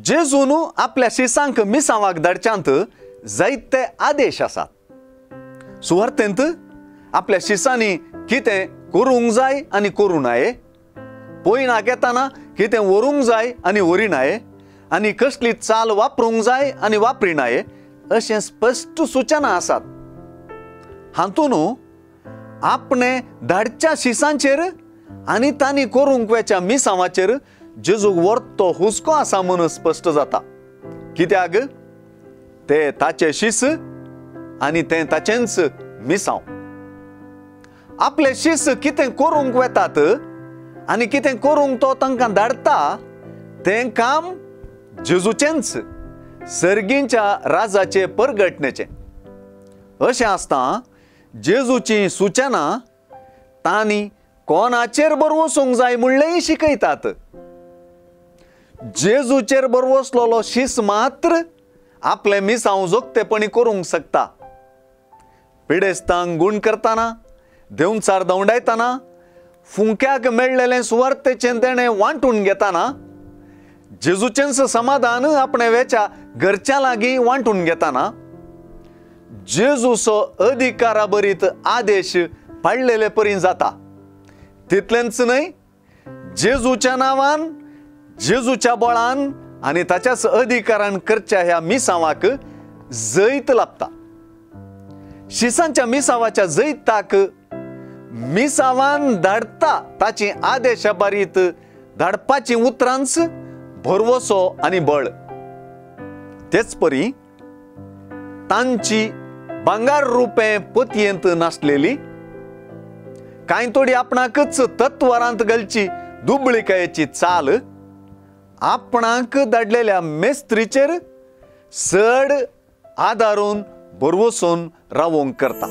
जेजून आपल्या शिसांक मिसांवाक धाडच्यांत जायते आदेश आसात. सुवार्तेंत आपल्या शिसांनी कितें करूंक जाय आनी करूं नये, पयनाक येताना कितें व्हरूंक जाय आनी व्हरिनाये, आनी कसली चाल वापरूंक जाय आनी वापरिनाये अशें स्पश्ट सुचना आसात. हातून आपणे धाडच्या शिसांचेर आनी तांणी करूंक वेच्या मिसांवाचेर जेजूक वर्तो हुस्को आसा म्हूण स्पश्ट जाता. कित्याक ते ताचे शीस आनी तें ताचेंच मिसांव. आपले शीस कितें करूंक वेतात आनी कितें करूंक तो तांकां धाडटा तें काम जेजूचेंच, सर्गींच्या राजाचे परगटणेचें. अशें आसता जेजूची सुचना तांणी कोणाचेर बरवसूंक जाय म्हणलेंय शिकयतात. जेजूचेर बरवसलेलो शीस मात्र आपलें मिसांव जोगतेपणी करूंक शकता. पिडेस्तांक गूण करतना, देंवचार दवंडायतना, फुंक्याक मेळ्ळेलें सुवार्तेचें देणें वांटून घेतना, जेजूचेंच समाधान आपणे वेच्या घरच्या लागीं वांटून घेतना, जेजूचो अधिकारा बरीत आदेश पाळलेले परी जाता. तितलेंच न्हय, जेजूच्या नांवान, जेजूच्या बळान आनी ताच्याच अधिकारान करच्या ह्या मिसांवाक जैत लाभता. शिसांच्या मिसांवाच्या जैताक मिसांवान धाडटा ताची आदेशा बारीत धाडपाची उतरांच भरवसो आनी बळ. तेच परी तांची भांगार रुपें पोतयेंत नासलेली, कांय थोडी आपणाकच तत्वरांत घालची दुबळिकायेची चाल आपणाक धाडलेल्या मेस्त्रीचेर चड आदारून भरवसून रावोंक करता.